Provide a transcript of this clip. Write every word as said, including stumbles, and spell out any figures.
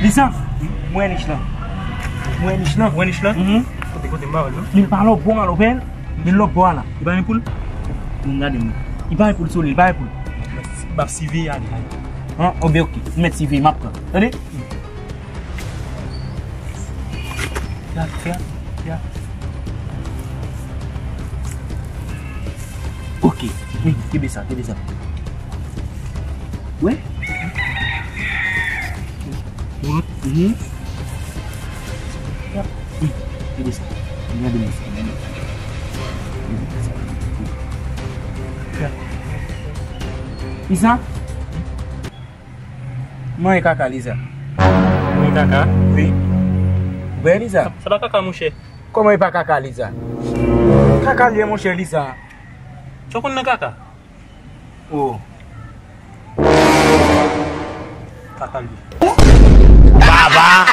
Liza, mwen nich lan. Mwen nich lan. Mwen nich lan? Mhm. Kote, kote, m pa wè l, non. Li pa lòbò a, lòbò. Li lòbò a la. Li pa gen poul? Bon, gade m. Li pa gen poul sou li, li pa gen poul. M ap siveye ale, ale. An, oke, oke. M mèt siveye, m ap pran. Tande? Ya, ya, ya. Ok. Wi, kenbe sa, kenbe sa. Wi. Mhm. Wi, kenbe sa. Gade mwen sa. Isa? Mwen e kaka Liza. Mwen kaka? Wi. Ou wè Liza? Sa, sa pa kaka, monchè. Kòman e pa kaka Liza? Kaka li ye, monchè, Liza. Sa w konn nan kaka? Oh. Kaka li. Baba!